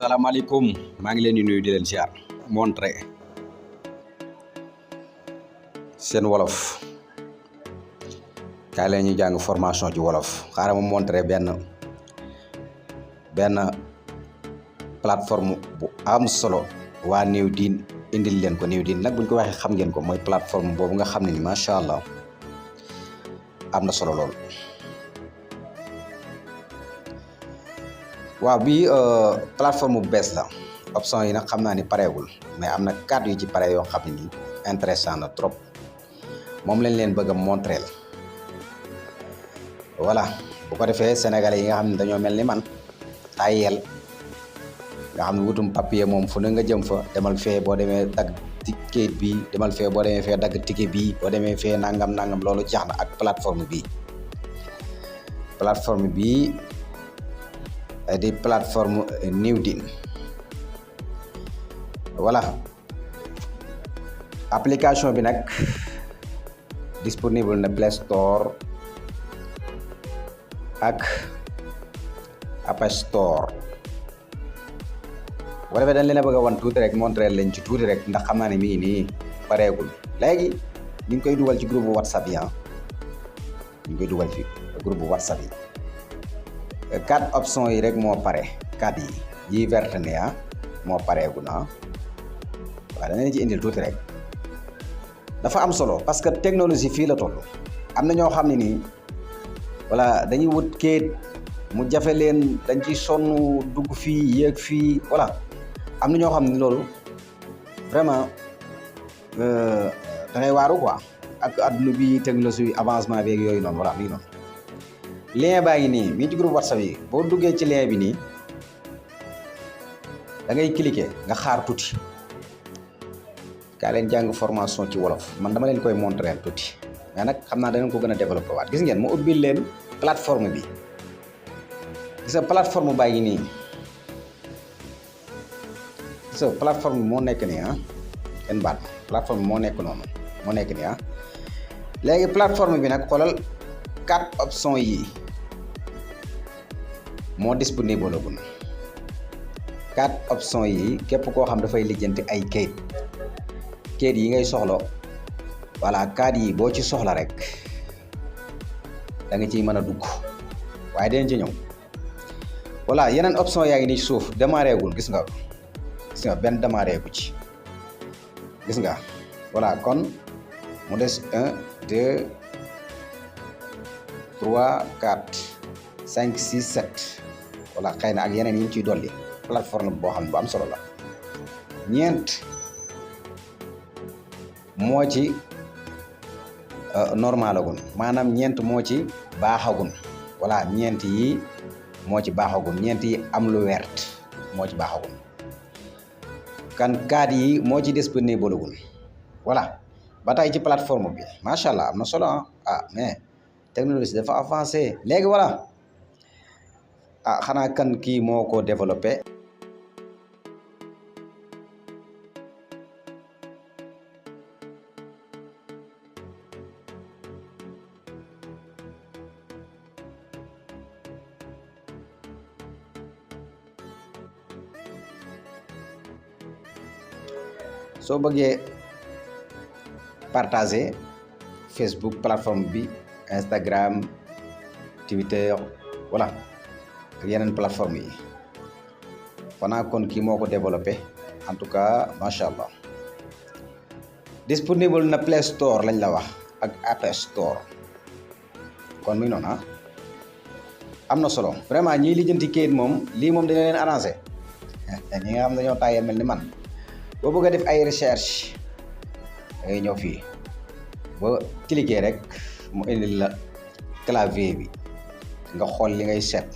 salaamaaleykum maa ngi leen di nuyu di leen ziar montré seen wolof kaay la ñuy jàng formation ci wolof xaaral ma montré benn plateforme bu am solo waa Newdin indil leen ko. Newdin nag buñ ko waxee xam ngeen ko, mooy plateforme boobu nga xam ne ni macha allah am na solo lool. waaw bii plateforme bu bees la, option yi nag xam naa ni pareegul, mais am na 4 yu ci pare yoo xam ne nii intéressant na trop, moom lañ leen bëgg a montrer. voilà bu ko defee sénégalais yi nga xam ne dañoo mel ni man tayel nga xam ne wutum papier moom fu ne nga jëm fa, demal fee boo demee dagg ticket bi, demal fee boo demee fee dagg ticket bi, boo demee fee nangam loolu jeex na ak plateforme bi di plateforme Newdin. voilà application bi nag disponible na Play Store ak App Store. bu defee dañ leen a bëgg a wan tuuti rek, montrer leen ci tuuti rek, ndax xam naa ne mi ngi nii pareegul. léegi ñu ngi koy dugal ci groupe WhatsApp yi ñu ngi koy dugal ci groupe WhatsApp yi. 4 options yi rek moo pare, 4 yi verte ne moo pareegu na. waaw danañ ci indil tuuti rek, dafa am solo parce que technologie fii la toll. am na ñoo xam ne nii voilà dañuy wut kayit mu jafe leen, dañ ci sonn dugg fii yéeg fii. voilà am na ñoo xam ne loolu vraiment da ngay waaru quoi ak adduna bi technologie bi avancement beeg yooyu noonu. voilà mi ngi noonu, lien baa ngi nii mii ci groupe WhatsApp yi. boo duggee ci lien bi nii da ngay cliquer nga xaar tuuti. kaa leen jàng formation ci wolof, man dama leen koy montrer tuuti, mais nag xam naa danañ ko gën a développer waat. gis ngeen mu ubbil leen plateforme bi, gis nga plateforme baa ngi nii, gis nga plateforme bi moo nekk nii kenn baat plateforme bi moo nekk noonu, moo nekk nii léegi plateforme bi nag xoolal 4 options yi moo disponible gun. 4 options yi képp koo xam dafay lijjanti ay kayit yi ngay soxla. voilà 4 yi boo ci soxla rek da nga ciy mën a dugg, waaye dinañ ci ñëw. voilà yeneen option yaa ngi nii suuf démarré gul, gis nga benn démarré gu ci, gis nga. voilà kon mu des 1 2 3 4 5 6 7. voilà xëy na ak yeneen yi ñu ciy dolli. plateforme boo xam ne bu am solo la. ñeent moo ci normal agun, maanaam ñeent moo ci baaxagun. voilà ñeent yi moo ci baaxagun, ñeent yi am lu wert moo ci baaxagun. kan 4 yi moo ci disponible agun. voilà ba tey ci plateforme bi macha allah am na solo mais technologie dafa avancé léegi. voilà xanaa kan kii moo ko développé. soo bëggee partager Facebook plateforme bi, Instagram, Twitter, voilà ak yeneen plateforme yi. xanaa kon kii moo ko développé. en tout cas macha allah disponible na Play Store lañ la wax ak App Store. kon mi ngi noonu am na solo vraiment. ñiy lijjanti kayit moom lii moom dina leen arrangé. ñi nga xam dañoo tàyyeel mel ni man, boo bëgg a def ay recherche da ngay ñëw fii ba cliquer rek mu indil la clavier bi nga xool li ngay seet.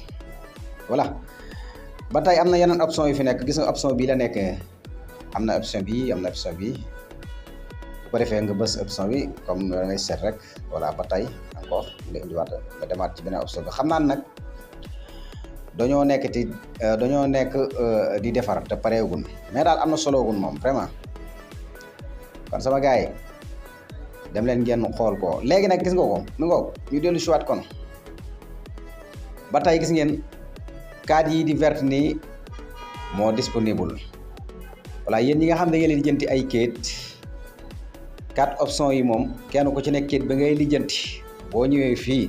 voilà ba tey am na yeneen option yu fi nekk, gis nga option bii la nekk, am na option bi, am na option bi. bu ko defee nga bës option bi comme da ngay seet rek. voilà ba tey encore nga indiwaat nga demaat ci beneen option bi. xam naa nag dañoo nekk di defar te pareegun, mais daal am na solo gun moom vraiment. kon sama gars yi dem leen ngeen xool ko. léegi nag gis nga ko mi ngoog ñu dellu si waat kon ba tey gis ngeen 4 yi di verte nii moo disponible voilà yéen ñi nga xam ne ngeen lijjanti ay kayit 4 options yi moom kenn ku ci nekk kayit ba ngay lijjanti boo ñëwee fii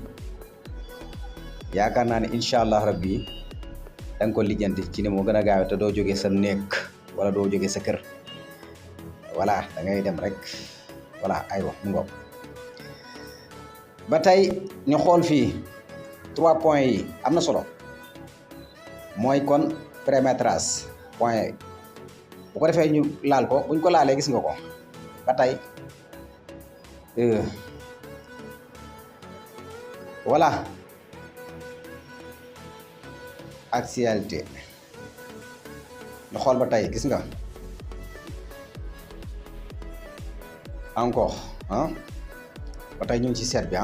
yaakaar naa ne incha allah rabbi da nga ko lijjanti ci ni moo gën a gaaw te doo jógee sa néeg wala doo jógee sa kër voilà da ngay dem rek voilà aywa mu ngoog ba tey ñu xool fii 3 points yi am na solo mooy kon prémétrage point bu ko defee ñu laal ko buñ ko laalee gis nga ko ba tey voilà actualité ñu xool ba tey gis nga encore ba tey ñu ngi ci seet bi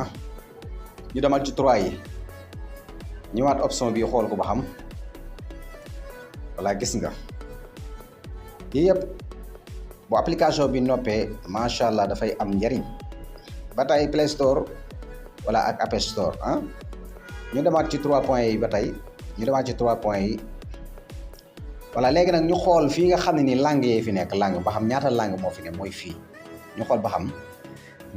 ñu demal ci 3 yi ñëwaat option bi xool ko ba xam voilà gis nga yii yëpp bu application bi noppee macha allah dafay am njariñ ba tey Play Store wala ak App Store ñu demaat ci 3 points yi ba tey ñu demaat ci 3 points yi voilà léegi nag ñu xool fii nga xam ne ni langue yee fi nekk langue ba xam ñaata langue moo fi ne mooy fii ñu xool ba xam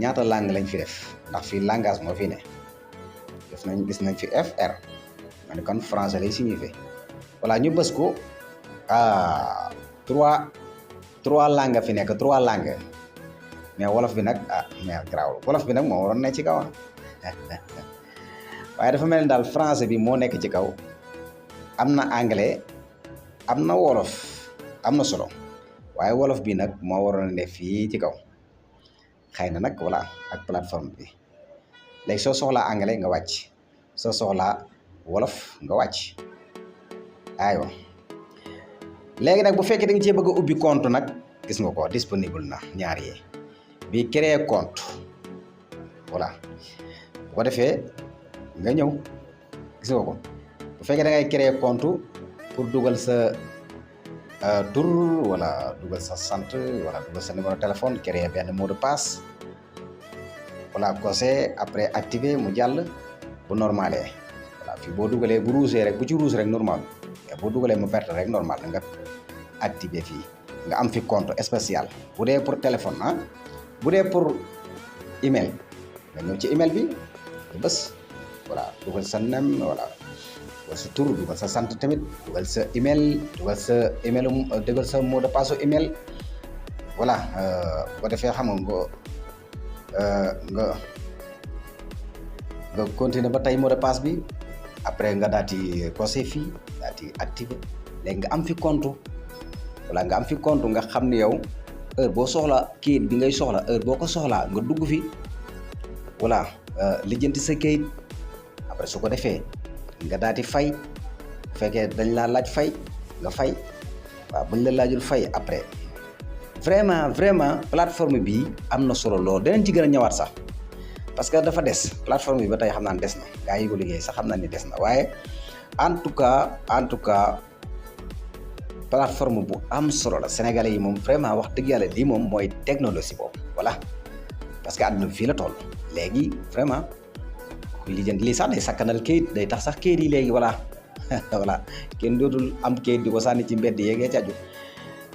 ñaata langue lañ fi def ndax fii langage moo fi ne gis nañ fi FR ma ne kon français lay signifié voilà ñu bës ko 3 langue fi nekk 3 langue mais wolof bi nag mais garaawul wolof bi nag moo waroon ne ci kaw waaye dafa mel ni daal français bi moo nekk ci kaw am na anglais am na wolof am na solo waaye wolof bi nag moo waroon ne fii ci kaw xëy na nag voilà ak plateforme bi léegi soo soxlaa anglais nga wàcc soo soxlaa wolof nga wàcc aywa léegi nag bu fekkee da nga cee bëgg a ubbi compte nag gis nga ko disponible na ñaar yi bi créer compte voilà bu ko defee nga ñëw gis nga ko bu fekkee da ngay créer compte pour dugal sa tur wala dugal sa sant wala dugal sa numéro téléphone créer benn mot de passe voilà coché après activer mu jàll bu normalé voilà fii boo dugalee bu rouge rek bu ci rouge rek normal mais boo dugalee mu vert rek normal nga activer fii nga am fi compte spécial bu dee pour téléphone bu dee pour email nga ñëw ci email bi nga bës voilà dugal sa nem voilà dugal sa tur dugal sa sant tamit dugal sa email dugal sa mot de passe email voilà bu ko defee xam nga continuer ba tey mot de passe bi après nga daal di coché fii daal di activer léegi nga am fi compte voilà nga am fi compte nga xam ne yow heure boo soxla kayit bi ngay soxla heure boo ko soxlaa nga dugg fi voilà lijjanti sa kayit après su ko defee nga daal di fay bu fekkee dañ laa laaj fay nga fay waaw buñ la laajul fay après vraiment plateforme bi am na solo lool danañ ci gën a ñëwaat sax parce que dafa des plateforme bi ba tey xam naa ne des na gaa yi ko liggéey sax xam naa ni des na waaye en tout cas plateforme bu am solo la sénégalais yi moom vraiment wax dëgg yàlla lii moom mooy technologie boobu voilà parce que àdduna bi fii la toll léegi vraiment kuy lijjanti lii sax day sakkanal kayit day tax sax kayit yi léegi voilà voilà kenn dootul am kayit di ko sànni ci mbedd yeegee caju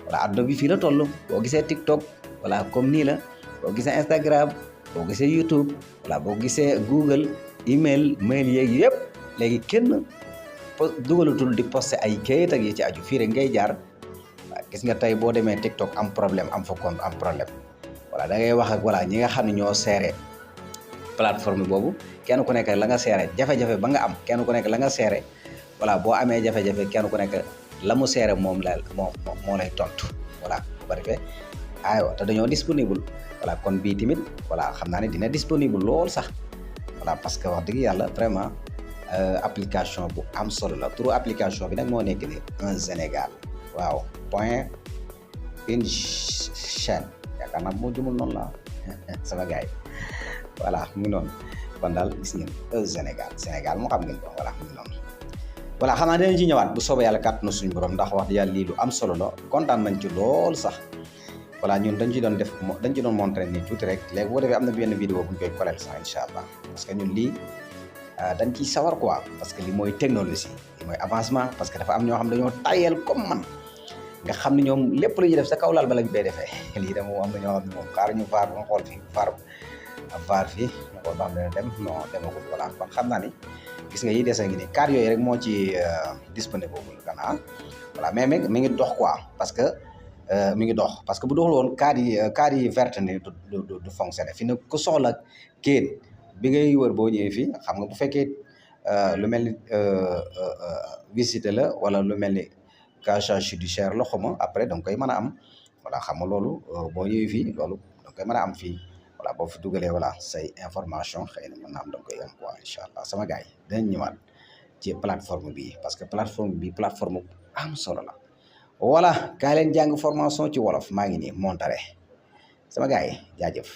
voilà àdduna bi fii la toll boo gisee TikTok voilà comme nii la boo gisee Instagram boo gisee YouTube voilà boo gisee Google email mail yeeg yëpp léegi kenn dugalatul di posté ay kayit ak yi ci aju fii rek ngay jaar gis nga tey boo demee TikTok am problème am fa compte am problème voilà da ngay wax ak voilà ñi nga xam ne ñoo seere plateforme boobu kenn ku nekk la nga seere jafe-jafe ba nga am kenn ku nekk la nga seere voilà boo amee jafe-jafe kenn ku nekk la mu seere moom moo lay tontu voilà bu ko defee aywa te dañoo disponible voilà kon bii tamit voilà xam naa ne dina disponible lool sax voilà parce que wax dëgg yàlla vraiment application bu am solo la turu application bi nag moo nekk ni un Sénégal waaw point une chaîne yaakaar naa moo jumul noonu la sama gars yi voilà mu ngi noonu kon daal gis ngeen un Sénégal moo xam ngeen ko voilà mu ngi noonu voilà xam naa dinañ ci ñëwaat bu soobee yàlla kàtt na suñu borom ndax wax yàlla lii lu am solo la kontaan nañ ci lool sax voilà ñun dañ ci doon montré ni tuuti rek léegi boo defee am na benn vidéo bu ñu koy koleel sax incha allah parce que ñun lii dañ ciy sawar quoi parce que li mooy technologie li mooy avancement parce que dafa am ñoo xam dañoo tayel comme man nga xam ne ñoom lépp lu ñuy def sa kaw laal ba lañ koy defee lii de moom am na ñoo xam ne moom xaar ñu vaar ba nga xool fii vaar fii nga xool ba xam ne dem non demagul voilà kon xam naa ni gis nga yi dese ngi ni carte yooyu rek moo ci disponible gannaaw voilà mais mi ngi dox quoi parce que mi ngi dox parce que bu doxul woon carte yi verte ni du fonctionner fi ne ku soxla kayit bi ngay wër boo ñëwee fii xam nga bu fekkee lu mel ni visite la wala lu mel ni casier judiciaire la xuma après da nga koy mën a am voilà xam nga loolu boo ñëwee fii loolu da nga koy mën a am fii voilà boo fi dugalee voilà say information xëy na mën naa am da nga koy am quoi incha allah sama gars yi dinañ ñëwaat ci plateforme bi parce que plateforme bi plateforme am solo la voilà kaay leen jàng formation ci wolof maa ngi nii Montare sama gars yi jaajëf